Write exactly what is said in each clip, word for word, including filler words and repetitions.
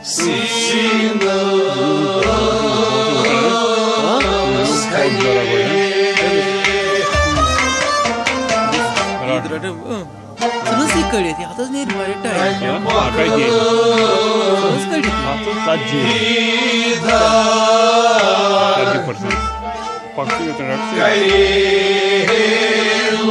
سیٖنَس کَنہِ۔ ژٕ نہ سا یہِ کٔڑِتھ، یہِ اَتھ حظ نیرِ واریاہ ٹایم۔ ژٕ نہ حظ کٔڑِتھ یہِ۔ اَتھ اوس ژتجی۔ دیٖدار۔ ژتجی پٔرسنٹ۔ پَکھ ژٕ یوٚتَن رَٹ ژٕ۔ کَرے لو۔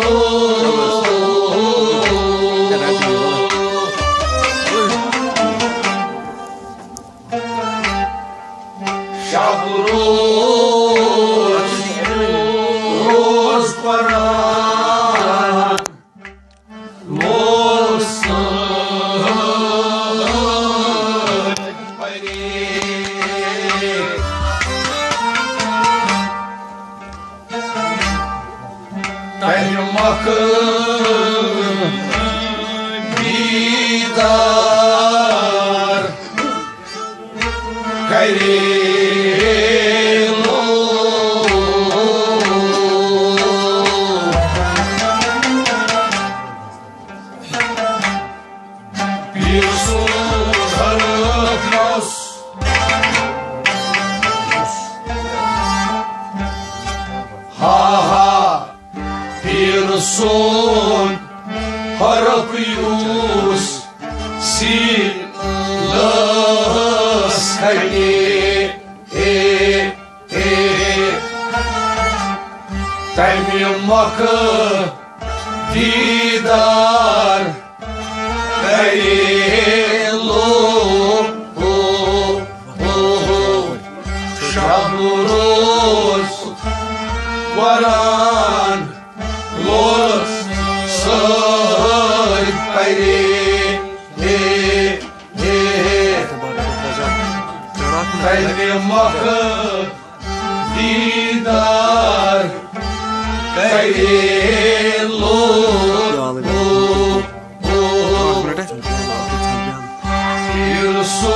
شب روز، روز پران۔ لوس پرے۔ تَمہِ مۄکھٕ دیٖدار کَرے لو۔ پیٖر سُنٛد حرف اوس۔ ہا ہا، پیٖر سُنٛد حرف یُس سیٖنَس کھَنہِ۔ اے، اے، تَمہِ مۄکھٕ دیٖدار کَرے لو۔ شب روز قرآن لوس سۭتۍ پَرے۔ اے، اے، تَمہِ مۄکھٕ دیٖدار کَرے لو۔ ییٚلہِ سُہ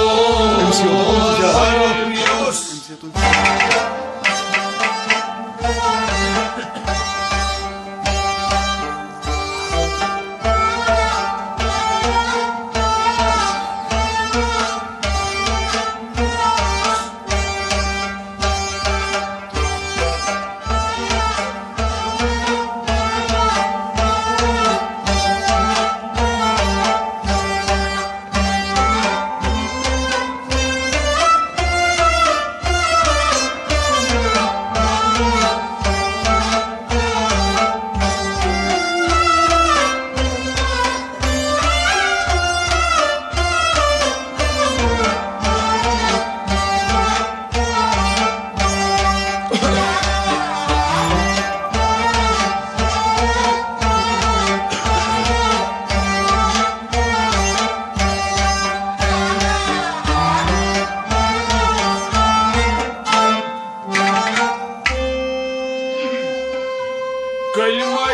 کلمہ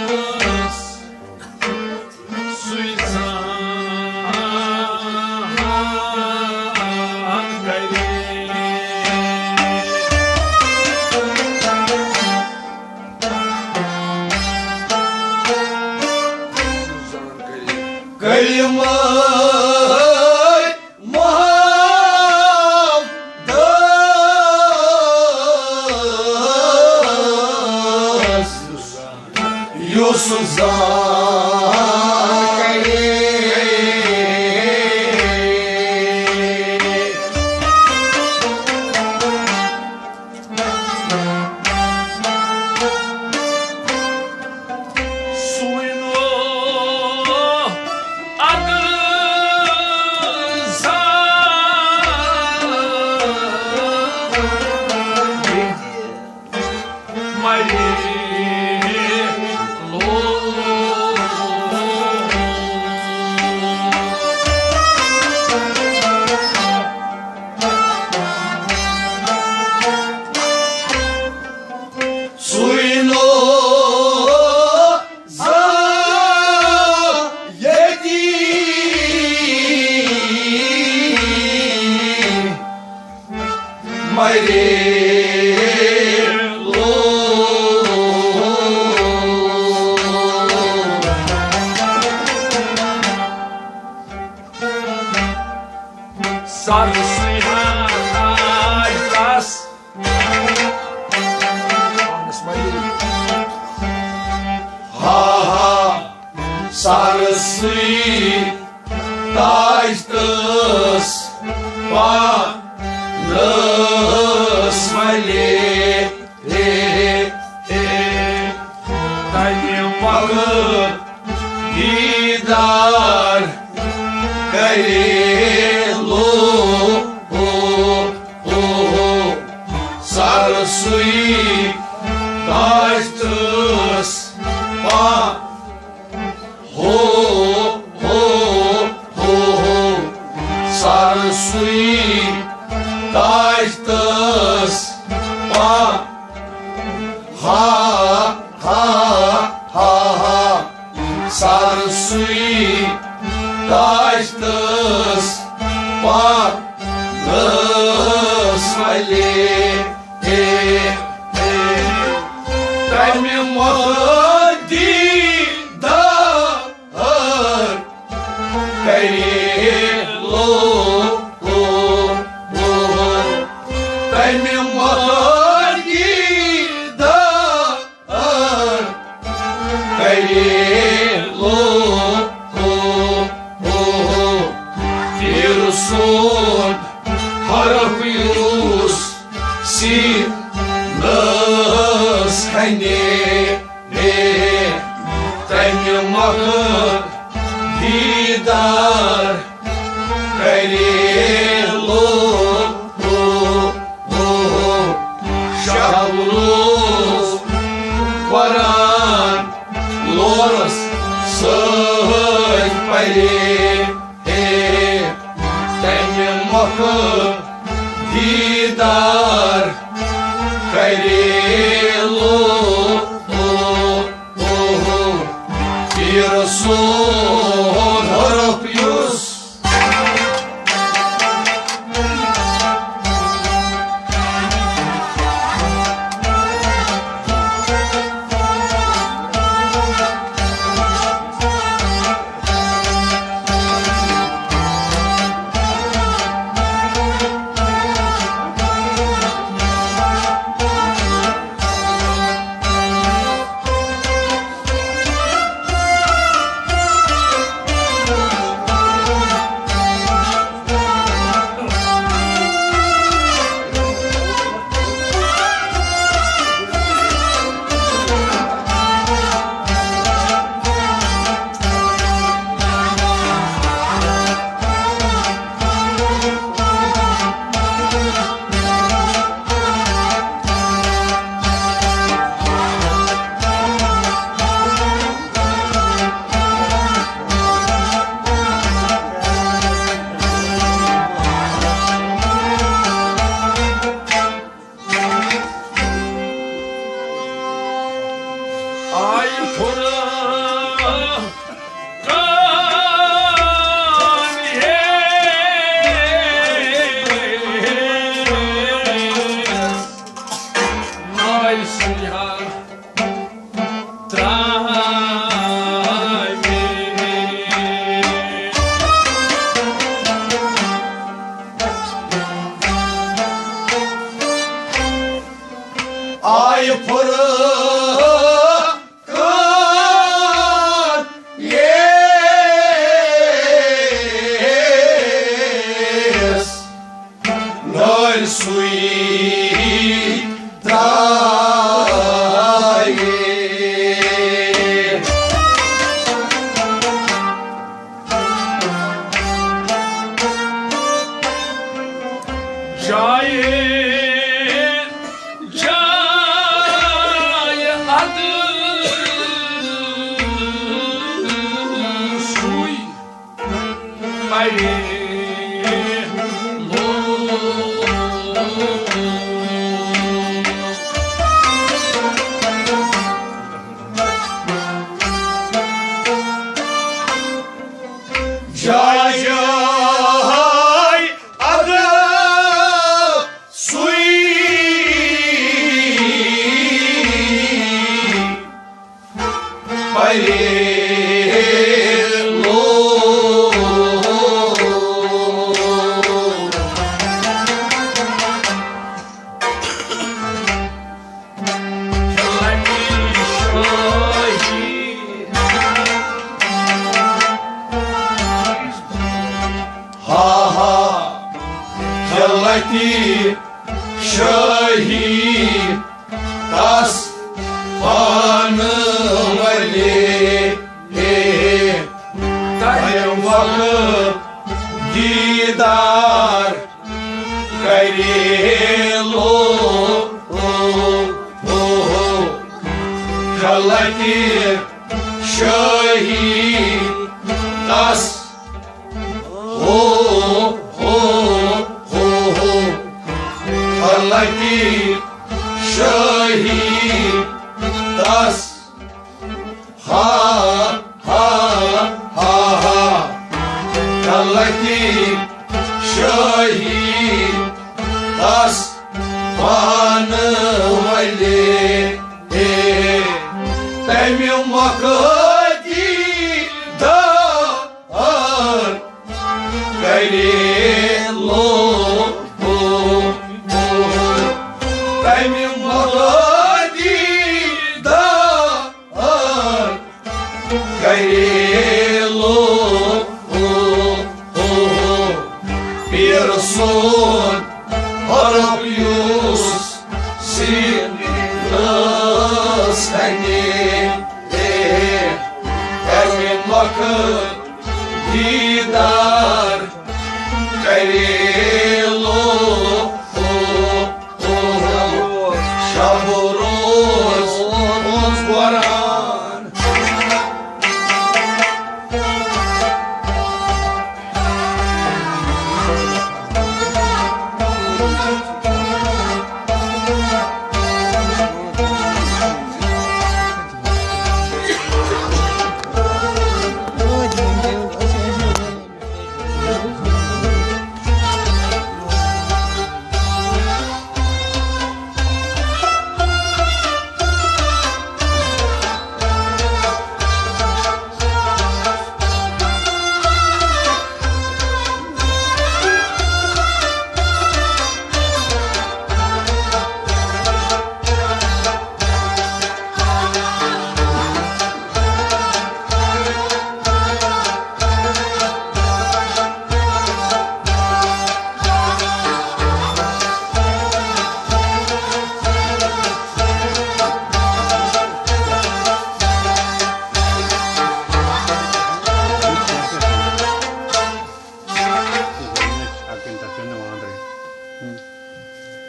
مودس سُے زان کرے۔ کلمہ مودس یُس زان کرے۔ سُے نو عقل زان مری لو۔ سُے نو زان ییٚتی مَرے لو۔ سرسٕے تاج تس پانس ملے۔ تمہِ وقت دیدار کرے لو۔ سرسٕے تاج تس پا ہو، ہو، ہو، ہو۔ سرسٕے تاج تس پا ہا، ہا، ہا، ہا۔ سرسٕے تاج تس پانس ملے۔ اے، اے، تمہِ مۄکھٕ دیدار کرے لو، لو، لو۔ تمہِ مۄکھٕ دیدار کرے لو، لو، لو۔ پیٖر سُنٛد حرف یُس سیٖنس کھنے۔ اے، تمہِ مۄکھٕ دیدار کرے لو، لو، لو۔ شاہ بلوچ قرآن لورس سۭتۍ پرے۔ ہے، تمہِ مۄکھٕ دیدار کرے لو، لو، لو۔ پیٖر سُنٛد حرف یُس آیہِ فرقان ہے۔ ناے سُہ ہا ترٛاوِ۔ آیہِ فرقان یس نٲلۍ سُے ترٛایہِ۔ جایہِ جایہِ عدل تہِ شٲہی تس پانہٕ ولے۔ تمہِ وقت دیدار کرے لو۔ غلطی شٲہی تس ہو، ہو، ہو، ہو۔ حالانکہ شاہی تس ہا، ہا، ہا، ہا۔ حالانکہ شاہی تس پانہٕ ولے۔ تمہِ مۄکھٕ دیدار کرے لو۔ تمہِ مۄکھٕ دیدار کرے لو۔ پیر سون حرم یوسف سیدس کنے، اے، اے، اے مکھ دیدار کرے لو۔ شب روز اوس قرآن۔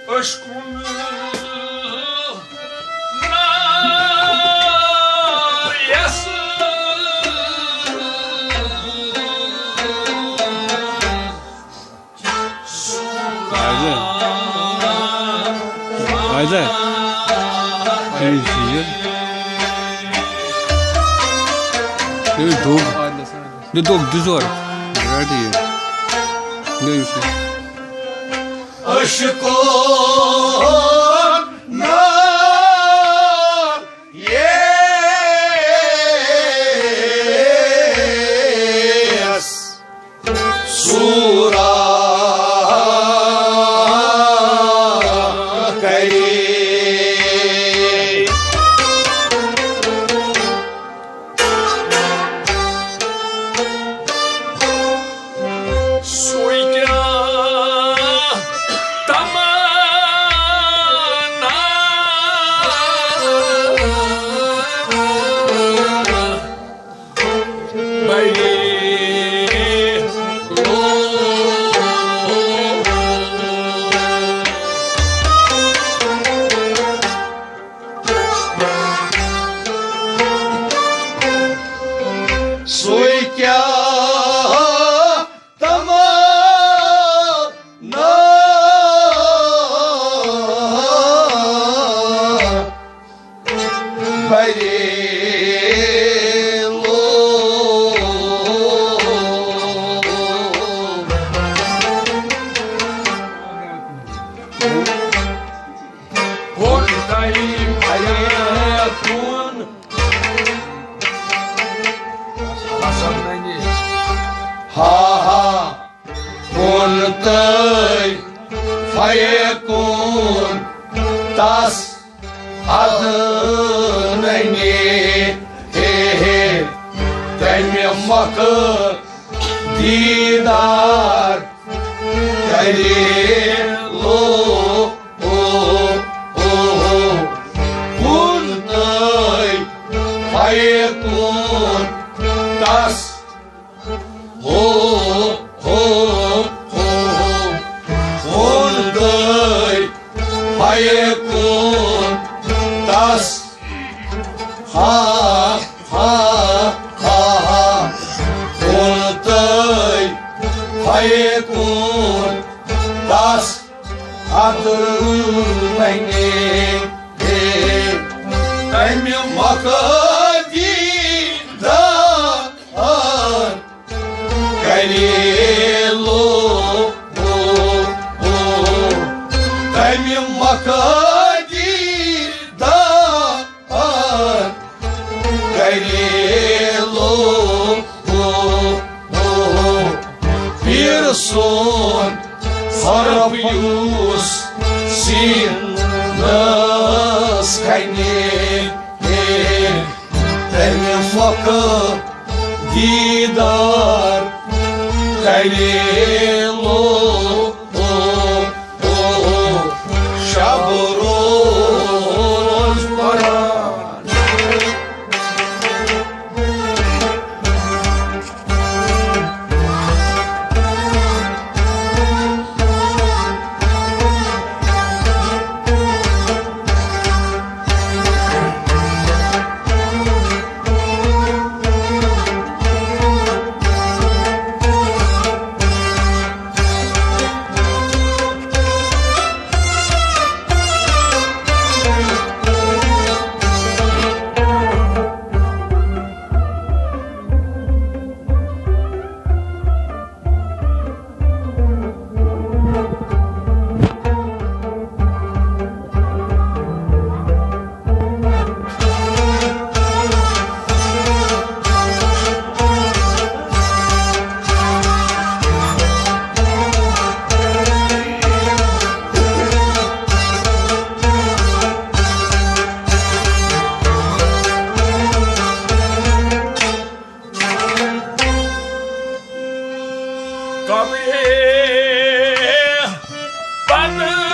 أشکُن نار یس۔ فائزہ۔ فائزہ۔ أمِس چھُ یہِ۔ أمِس دوٚگ۔ دِ دوٚگ، دِ زور۔ رَٹ یہِ۔ دِ أمِس یہِ۔ أشکُن نار یس۔ سورا کرے۔ سُے کیٛاہ تمنا بڑے لوگ۔ سُے کیٛاہ تمنا بڑے لوگ۔ کوٚر تۄہہِ فیکون؟ ہا ہا، کوٚر تۄہہِ فیکون تس اذننی، ہے ہے، تمہِ مۄکھٕ دیدار کرے او، او، او، او۔ کُن تہٕ پھیکُن تس۔ ہو، ہو، ہو، ہو۔ کُن تہٕ پھیکُن تس۔ ہا، ہا، ہا، ہا۔ کُن تہٕ پھیکُن تس۔ ادر بنے تمہِ مۄکھٕ دیدار کرے لو، او، او۔ تمہِ مۄکھٕ دیدار کرے لو، او، او۔ پیر سون حرف یُس سینس کنے، تمہِ مۄکھٕ دیدار کرے لو، او، او، او۔ شب روز پران۔ قبرِ پننہِ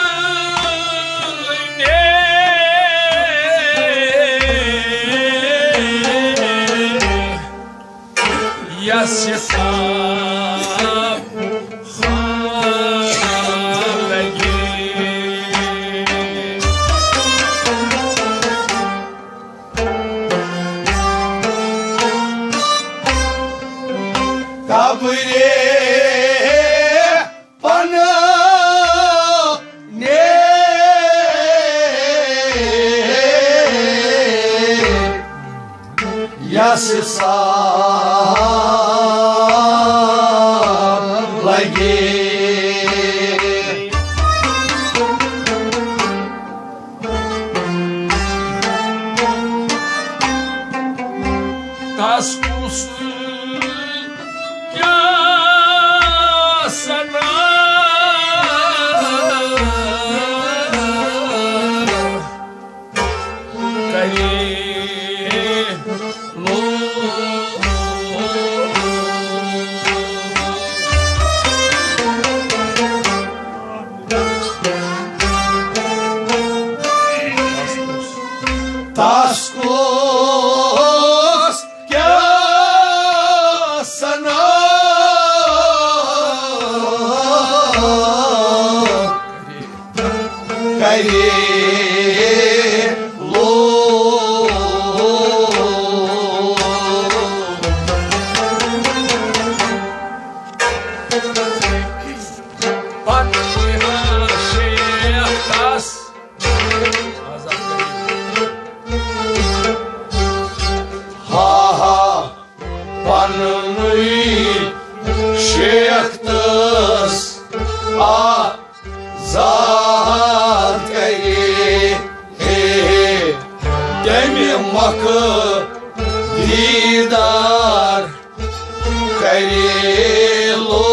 یس حساب لگے۔ قبرِ پننہِ یس حساب لگے۔ تس کُس کیٛاہ سنا کرے لو۔ تس کُس کیٛاہ سنا کرے لو۔ پننہِ شیخس ہا ہا، پننُے شیخ تس آزاد کرے، ہے، تمہِ مۄکھٕ دیدار کرے لو،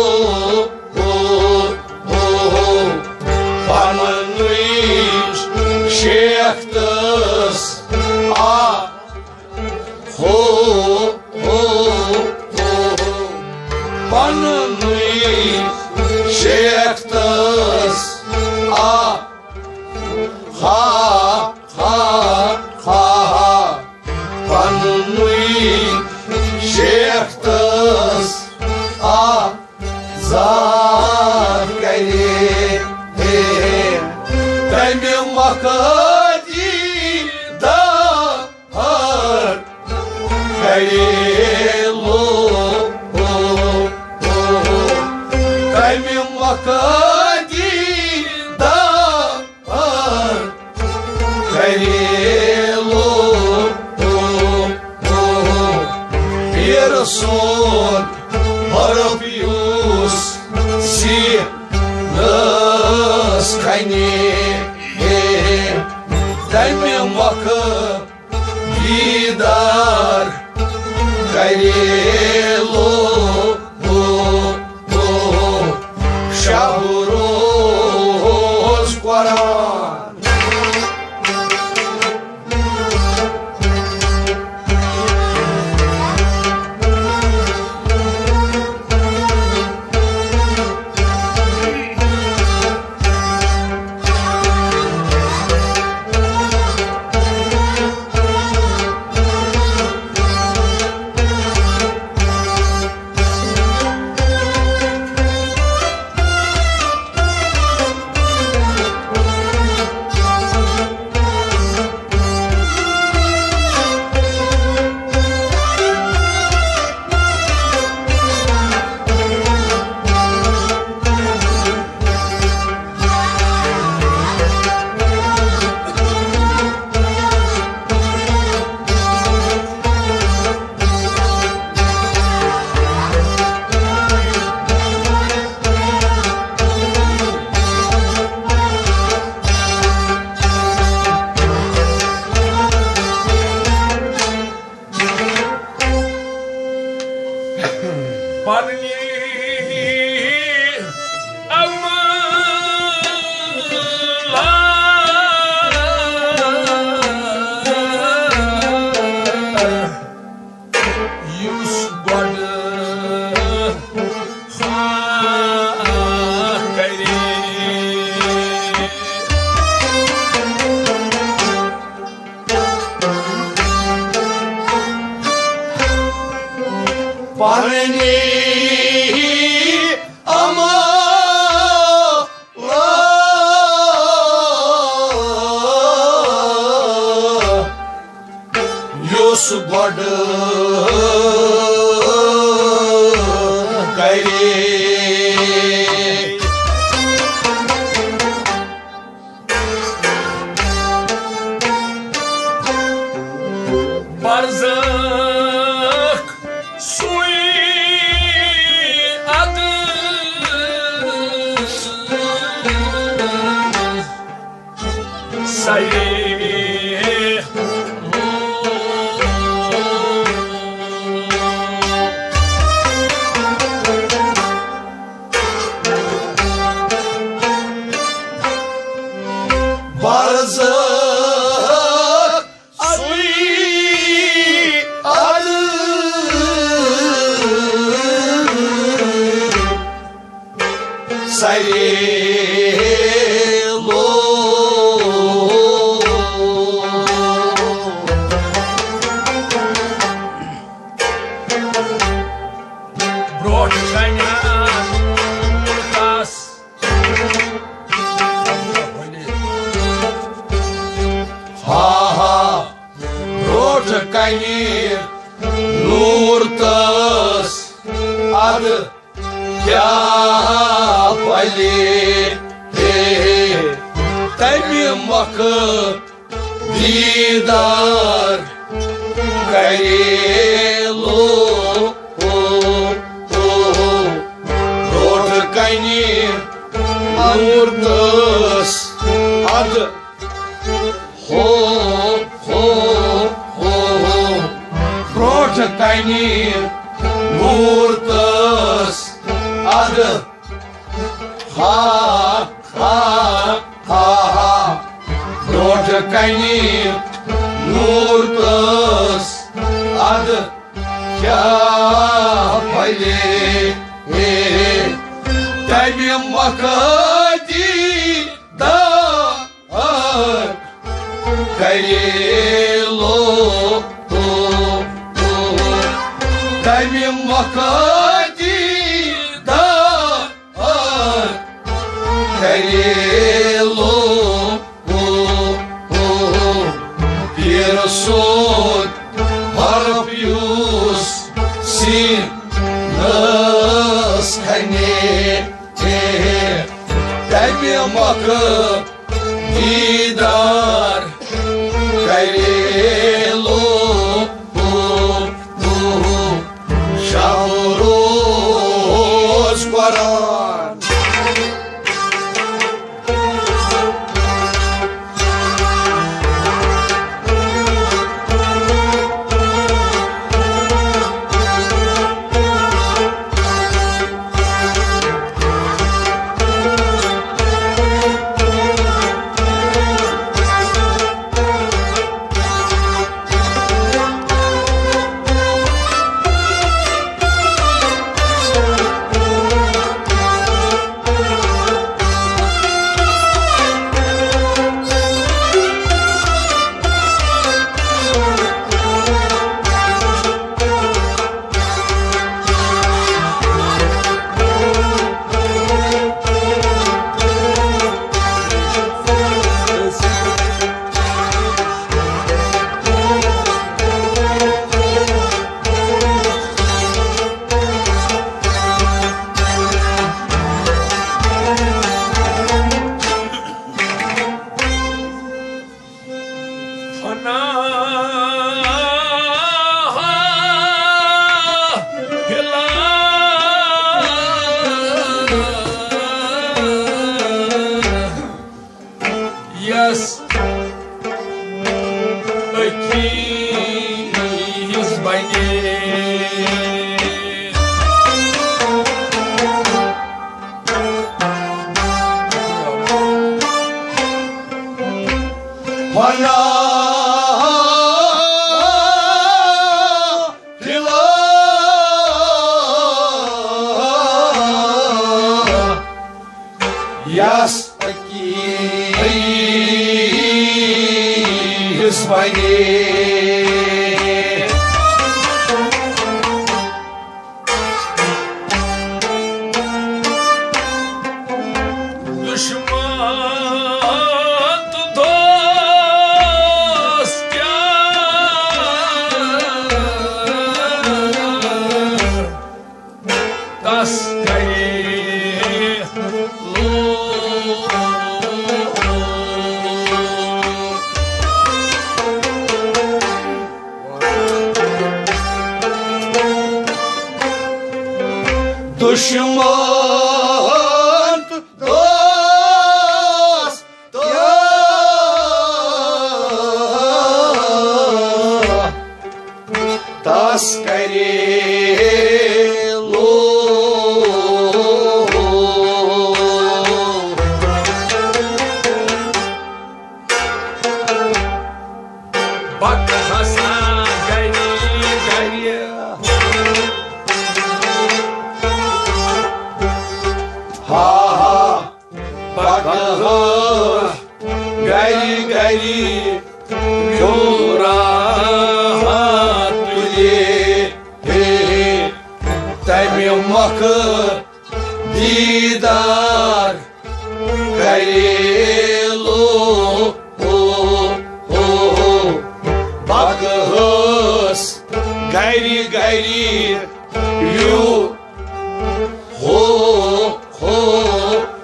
او، او، او۔ پننُے شیخ تس آ، ہو، ہو، ہو، ہو۔ پننُے شیخ تس گریلو، او، او، پیٖر سُنٛد حرف یُس سیٖنَس کھنہِ، تَمہِ مۄکھٕ دیٖدار گریلو، او، او، شب روز قرآن۔ پننی عملہ یُس گۄڈٕ خاک کرے۔ پننی عملہ یُس گۄڈٕ کرے۔ برزخ سُے اَدٕ سرے۔ برزخ سُے اَدٕ سرے لو۔ برونٛٹھ کنہِ نوٗر تس۔ ہا ہا، برونٛٹھ کنہِ نوٗر تس۔ ادٕ کیٛاہ پلے، ہے، تمہِ مۄکھٕ دیٖدار کرے لو۔ او، او، برونٛٹھ کنہِ نوٗر تس۔ ادٕ ہو، ہو، ہو، ہو۔ برونٛٹھ کنہِ نوٗر تس۔ ادٕ ہا، ہا، ہا، ہا۔ برونٛٹھ کنہِ نوٗر تس۔ ادٕ کیٛاہ پلے، تمہِ مۄکھٕ دیٖدار کرے لو۔ تمہِ مۄکھٕ دیٖدار کرے لو۔ پیٖر سُنٛد حرف یُس سیٖنَس کھنہِ، تمہِ مۄکھٕ دیٖدار شب روز قرآن۔ یس أکیس بنے۔ وَنَا فِي الْأَرْضِ۔ یس أکیس بنے۔ دشمن تہٕ دوست کیٛاہ تس کرے لوٗکھ۔ دشمن تہٕ دوست تہٕ تس کرے لوٗکھ۔ پکہٕ ہسا گرِ گرِ۔ ہا ہا۔ پکہٕ ہسا گرِ گرِ۔ کیوں راہ تُلے ہے تمہِ مۄکھٕ دیٖدار کرے لوٗکھ۔ پکہٕ ہسا گرِ گرِ۔ یوٗ ہو ہو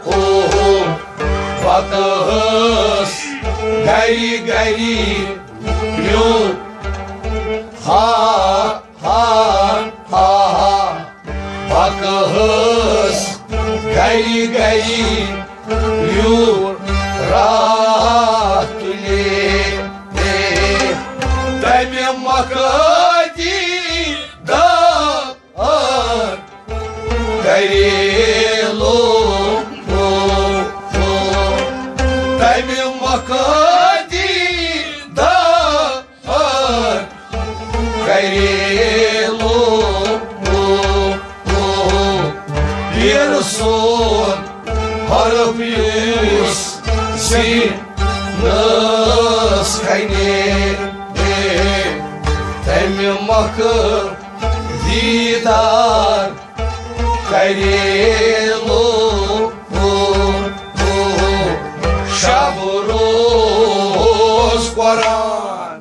ہو ہو۔ پکہٕ ہسا گرِ گرِ۔ یوٗ ہا ہا ہا ہا۔ پکہٕ ہسا گرِ گرِ۔ یوٗ راہ تُلے ہے تمہِ مۄکھٕ دیٖدار کرے لوٗکھ۔ تمہِ مۄکھٕ دیٖدار کرے لوٗکھ۔ پیٖرٕ سُنٛد حرف یُس سیٖنَس کَنہِ، تَمہِ مۄکھٕ دیٖدار کرے لوٗکھ۔ شب روز قرآن۔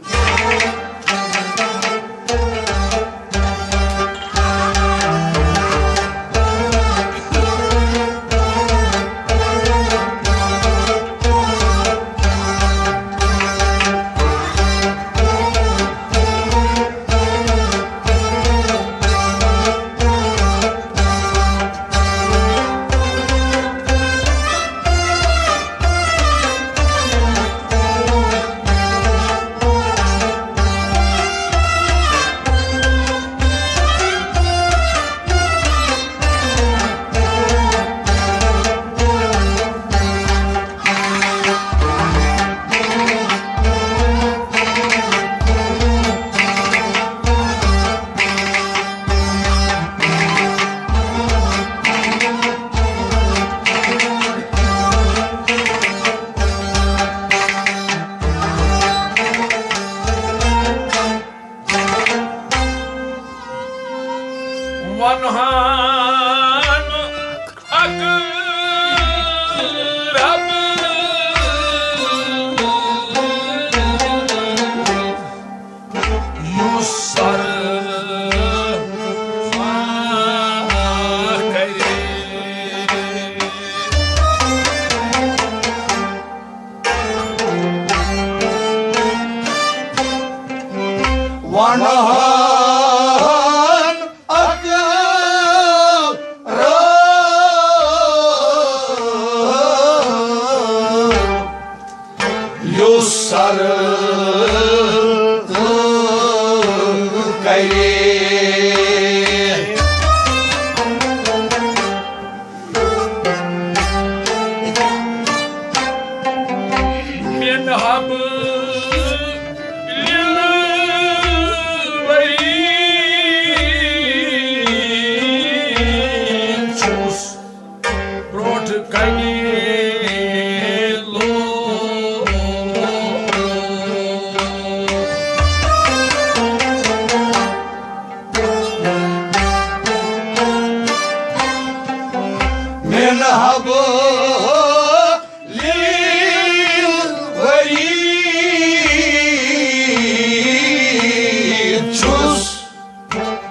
پنہان اقرب، یُس سر کرِ۔ ونہان اقرب، یُس سر کرِ۔ مےٚ نہٕ حبہٕ لِلوری چھُس برٛونٛٹھ کنہِ لوٚگ۔ مےٚ نہٕ حبہٕ لِلوری چھُس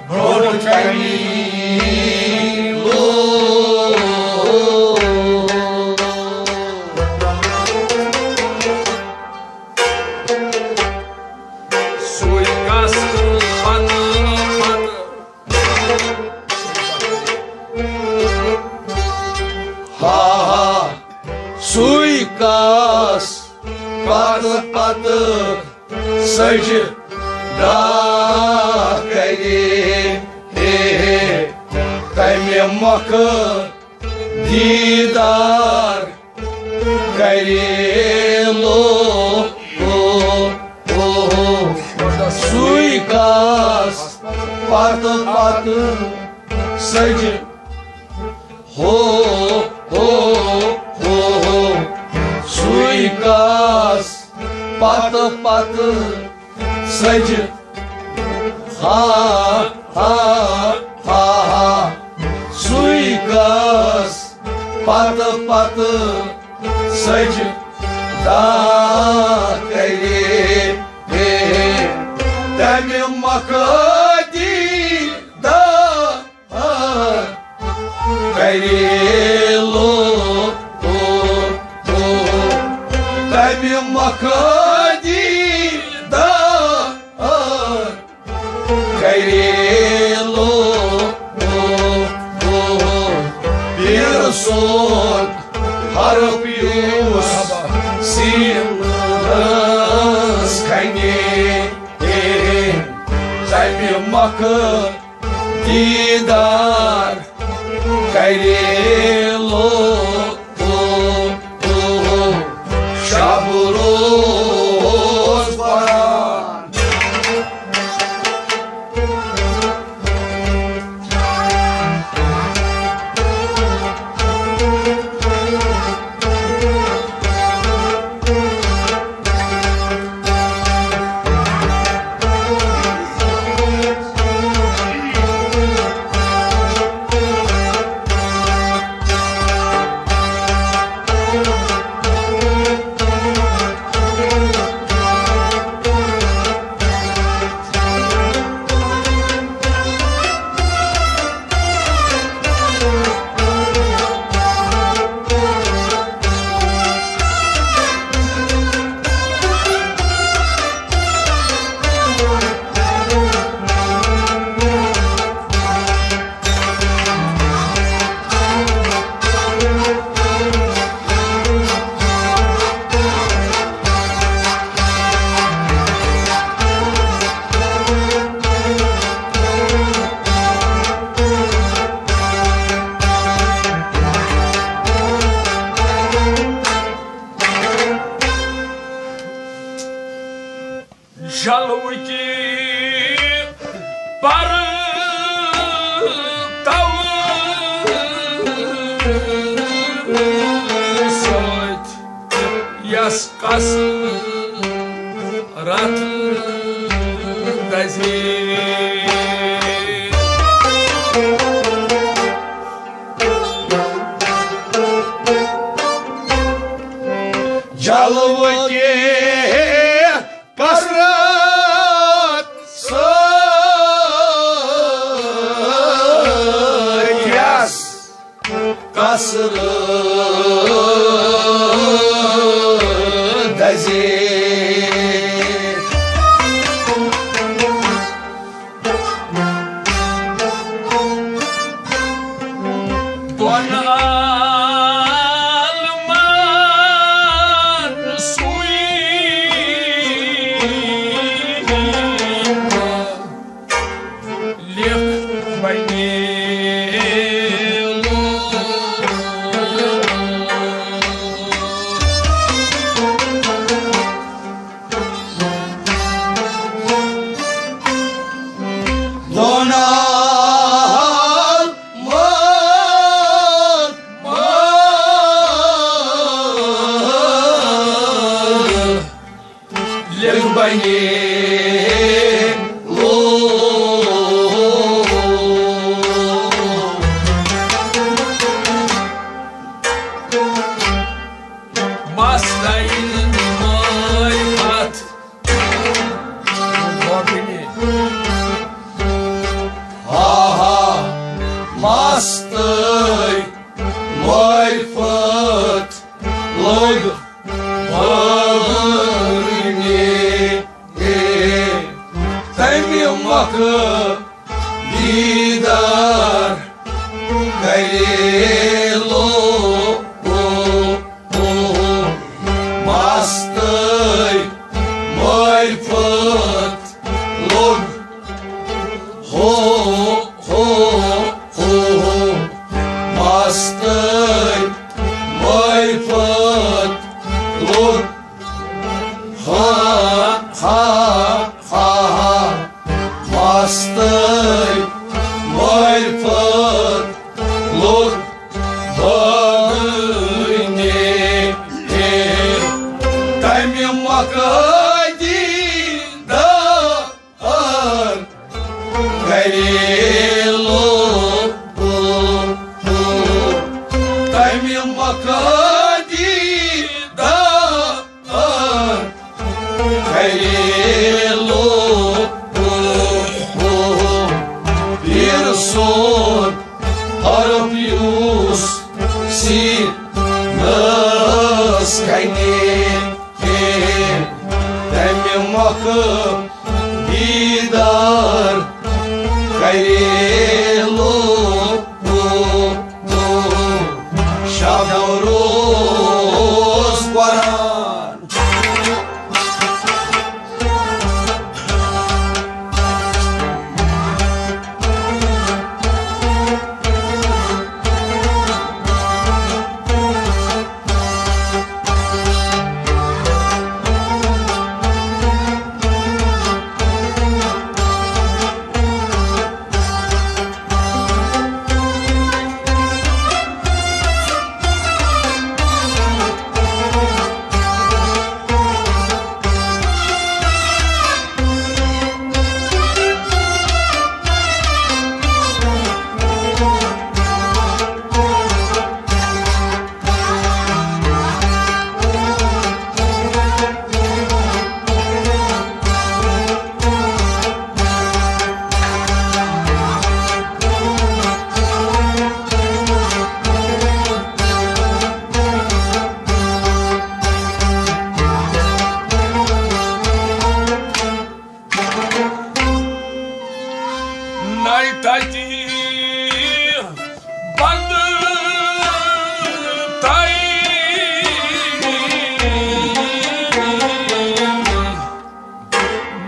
برٛونٛٹھ کنہِ لوٚگ۔ سُے کس پتہٕ پتہٕ۔ ہا ہا، سُے کس پتہٕ پتہٕ سجدہ کرِ۔ ہے ہے، تمہِ مۄکھٕ دیدار کرِ لوٚگ۔ سُے کس پتہٕ پتہٕ سجدہ، ہو، ہو، ہو، ہو۔ سُے کس پتہٕ پتہٕ سجدہ، ہا، ہا، ہا، ہا۔ سُے کس پتہٕ پتہٕ سجدہ کرِ۔ ہے، تمہِ مۄکھٕ دیدار کرِ لوٚگ۔ تمہِ مۄکھٕ دیدار کرِ لوٚگ۔ پیٖر سُنٛد حرف یُس سیٖنَس کھنہِ، تمہِ مۄکھٕ دیدار کرِ لوٚگ۔ شب روز پران۔ جلوٕکہِ پردو سۭتۍ یس کس رتھ دزے۔ مستَے معرفت گۄڈٕنی۔ ہا ہا، مستَے معرفت لوٚگ بٲگٕنی۔ تَمہِ مۄکھٕ دیٖدار کریلو۔ مستَے معرفت لوٚگ۔ ہو، ہو، ہو، ہو۔ مستَے معرفت لوٚگ۔ ہا، ہا، ہا، ہا۔ مستَے معرفت لوٚگ بٲگٕنی۔ تَمہِ مۄکھٕ دیٖدار کریلو۔ تَمہِ مۄکھٕ دیٖدار کریلو۔ پیٖر سُنٛد حرف یُس سیٖنَس کَنہِ، تَمہِ مۄکھٕ دیٖدار کریلو۔ شب روز قرآن۔ نَے تَتہِ بنٛد تَے۔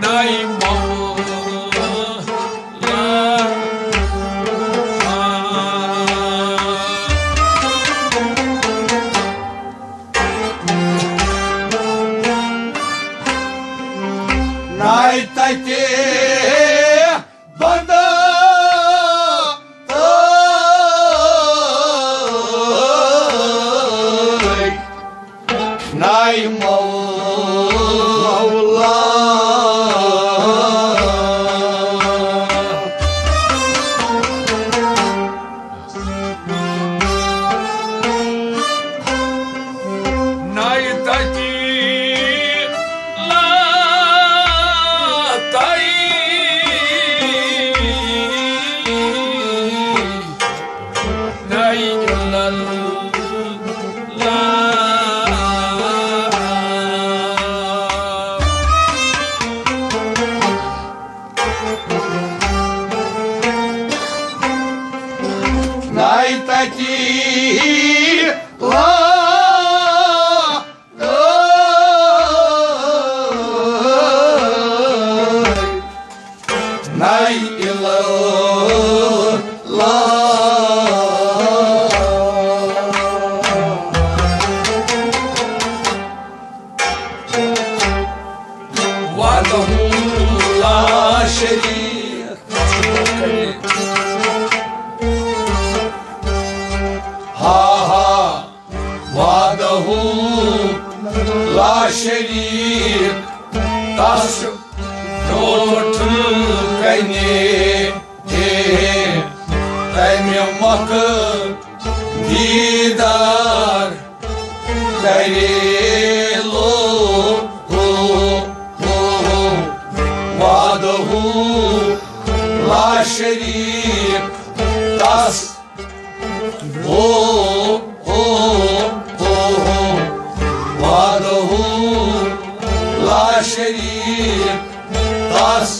نَے مولا۔ نَے تَتہِ بنٛد تَے۔ نَے مولا۔ نَے تَتہِ لاتَے۔ نَے اِلَّا اللہ۔ نَے تَتہِ لاتَے۔ نَے اِلَّا اللہ۔ وحدہ لا شریک۔ ہا ہا۔ وحدہ لا شریک، تس تمہِ مۄکھٕ دیٖدار کرے لو وعدہُ لا شریک تس۔ او، او، او، او، وعدہُ لا شریک تس۔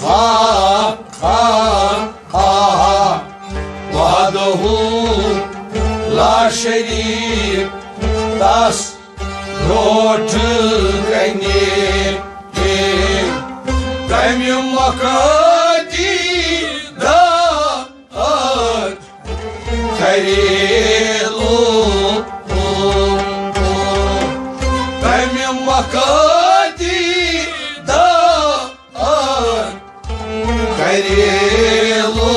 ہا، ہا، ہا، ہا، وعدہُ لا شریک تس۔ برونٹھ کنے کمہِ مۄکھٕ دیٖدار کرے لو، کمہِ مۄکھٕ دیٖدار کرے لو۔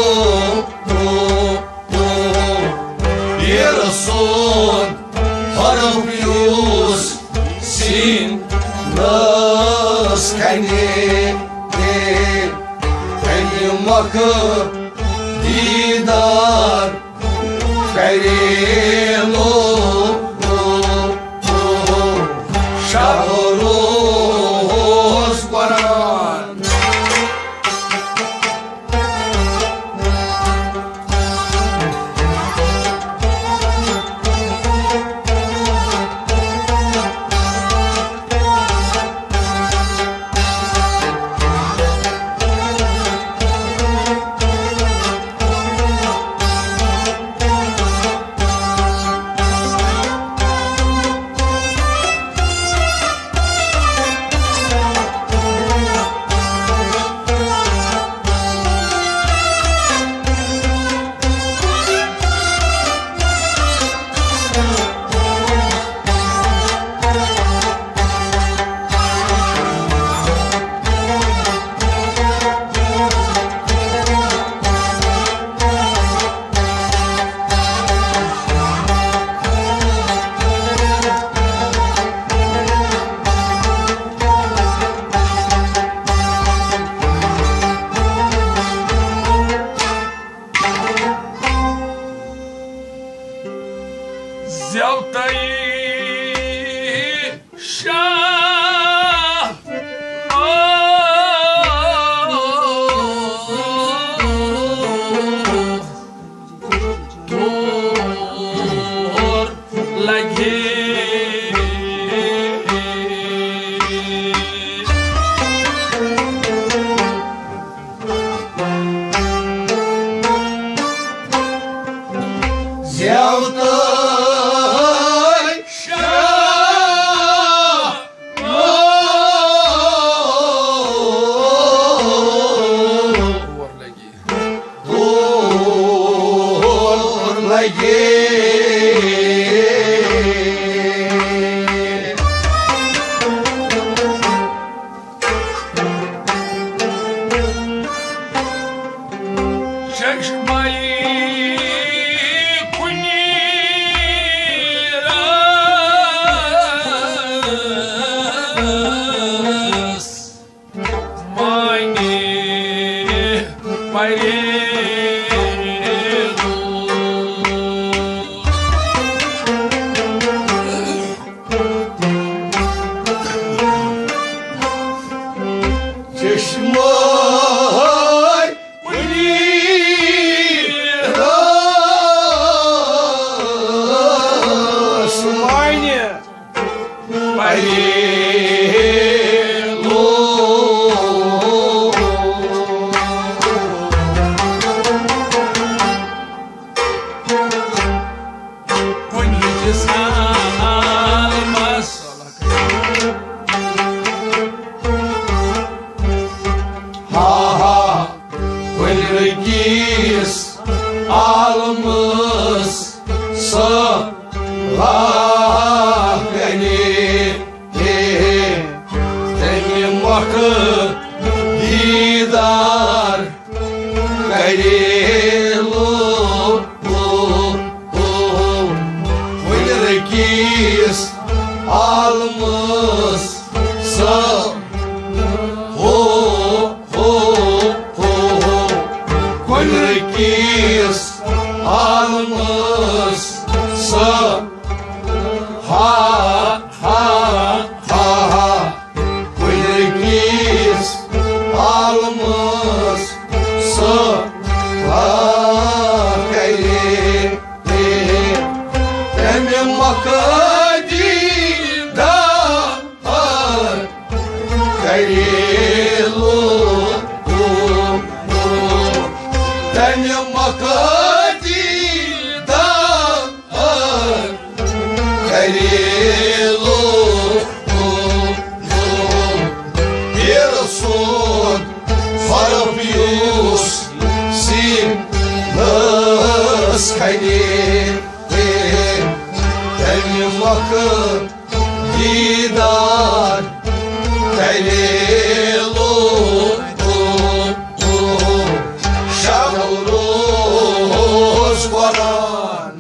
پیٖر سُنٛد حرم یُس سیٖنَس کنے، تمہِ مۄکھٕ دیٖدار کرے لو شاہ روز قرآن۔ زیوتائی شاہ تور لگے۔ زیوتائی شاہ دور لگے۔ چشمہ کُنی رس معنی پریز۔ چشمہ کُنی رس معنی پریز۔ کُنہِ کِس عالمس۔ ہا ہا، کُنہِ کِس عالمس۔ صلاح کرے، تمہِ مۄکھٕ دیٖدار کرے لو۔ کُنہِ رٔکیٖس عالمس سا ہو ہو۔ لو، لو، لو، تمہِ مۄکھٕ دیٖدار کرے لو، لو، لو، پیٖرٕ سُنٛد حرف یُس سیٖنَس کھنہِ، تمہِ مۄکھٕ دیٖدار کرے لو، لو، لو، شب روز قرآن۔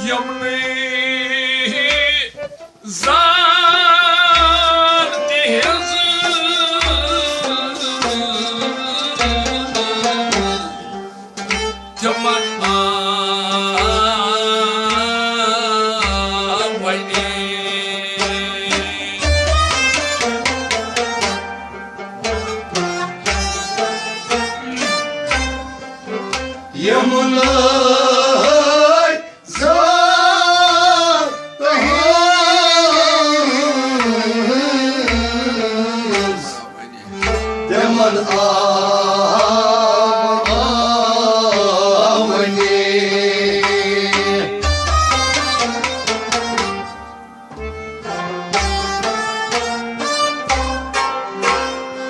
یِمنٕے زان تِہنٛز تِمن آو وۄنۍ۔ یِمنٕے زان تِہنٛز تِمن آو وۄنۍ۔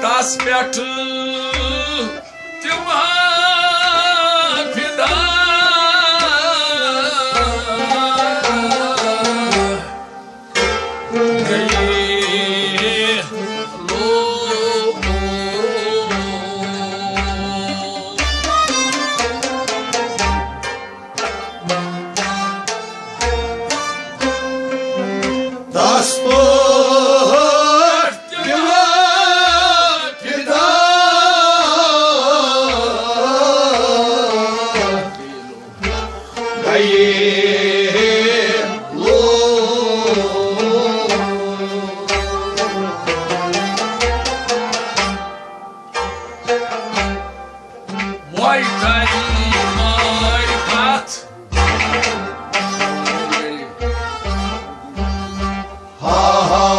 تس پٮ۪ٹھ تِم فدا گٔیے لوٗکھ۔ تس پٲٹھۍ تِم فدا گٔیے لوٗکھ۔ وۄنۍ تۄہہِ معرفت۔ ہا ہا،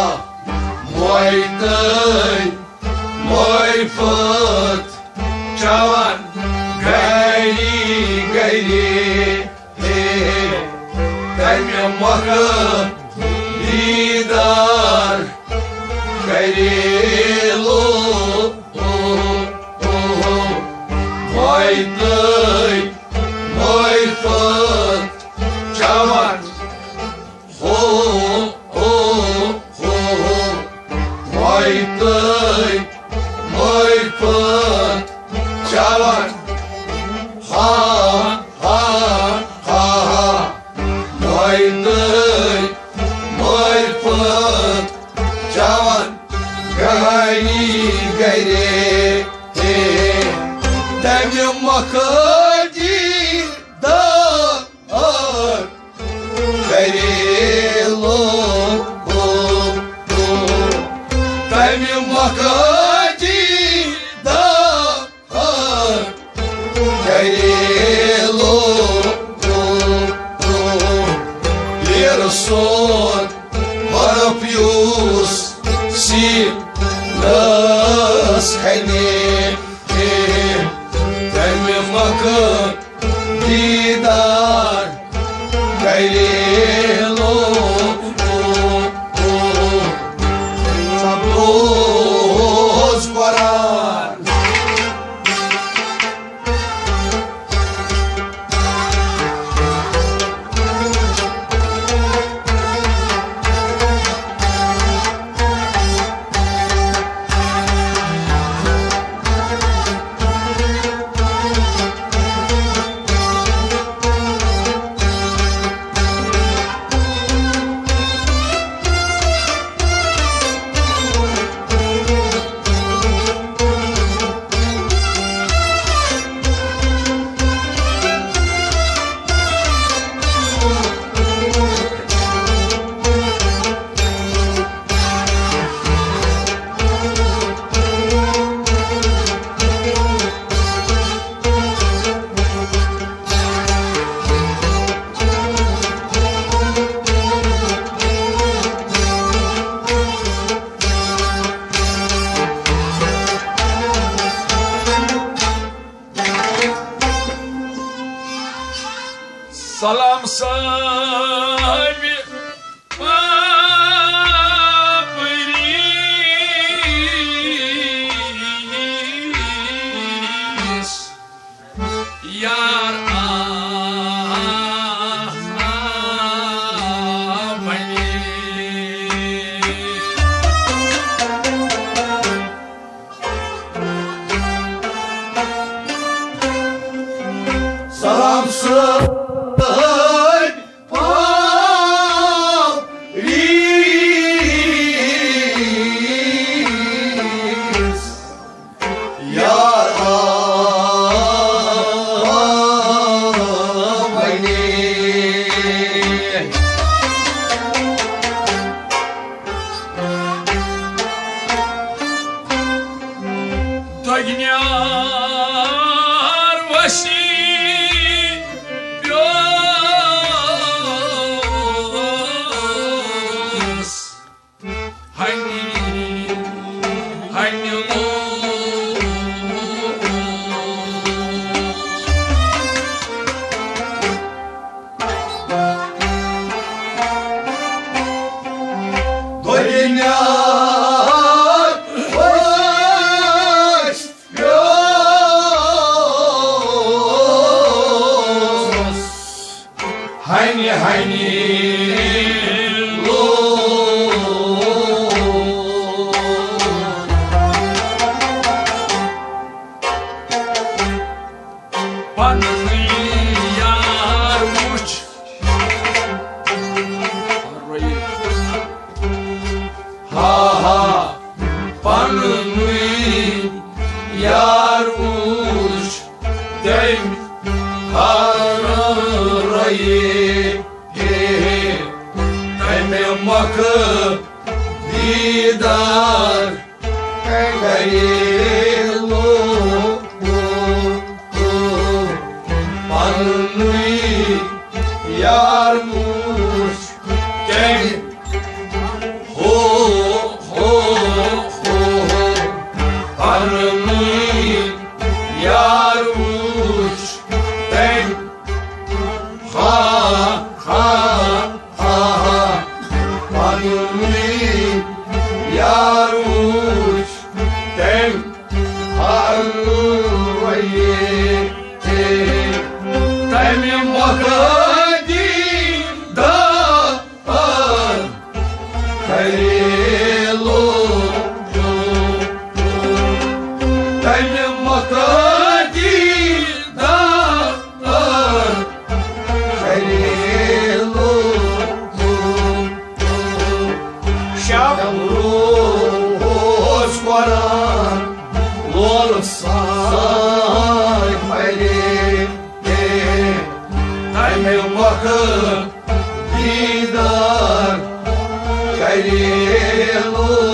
وۄنۍ تۄہہِ معرفت۔ چٮ۪وان گری گری، ہے، تمہِ مۄکھٕ دیٖدار کرے لوٗکھ۔ وۄنۍ تۄہہِ معرفت چٮ۪وان۔ ہو، ہو، ہو، ہو۔ وۄنۍ تۄہہِ معرفت چٮ۪وان۔ ہا، ہا، ہا، ہا۔ وۄنۍ تۄہہِ معرفت چٮ۪وان۔ گری گری، ہے، تمہِ مۄکھٕ دیٖدار کرے لوٗکھ۔ تمہِ مۄکھٕ دیٖدار کرے لوٗکھ۔ پیٖرٕ سُنٛد حرف یُس سیٖنَس کھنہِ، تمہِ مۄکھٕ دیٖدار کرے لوٗکھ۔ صاحب پاپریس یار آ، آ، بنی۔ سلام صٲب۔ پاپریس یار آ، بنی۔ دۄگنیار وسی پیوس ہنی، ہنی لو۔ دۄگنیار وسی پیوس ہنی، ہنی لو۔ پننُے یار وُچھ۔ ہا ہا، پننُے یار وُچھ تٔمۍ ہارٲے۔ ہے، تٔمۍ مۄکھٕ دیٖدار کرے لوٗکھ۔ پننُے یار وُچھ تٔمۍ ہو، ہو، ہو، ہو۔ پننُے یار وُچھ تٔمۍ ہا، ہا، ہا، ہا۔ پننُے یار وُچھ تٔمۍ ہارٲے۔ تٔمۍ مۄکھٕ دیٖدار کرے لوٗکھ۔ تٔمۍ مۄکھٕ دیٖدار کرے لوٗکھ۔ شب روز قرآن لولہٕ سان پرے۔ تٔمۍ مۄکھٕ دیٖدار کرے لوٗکھ۔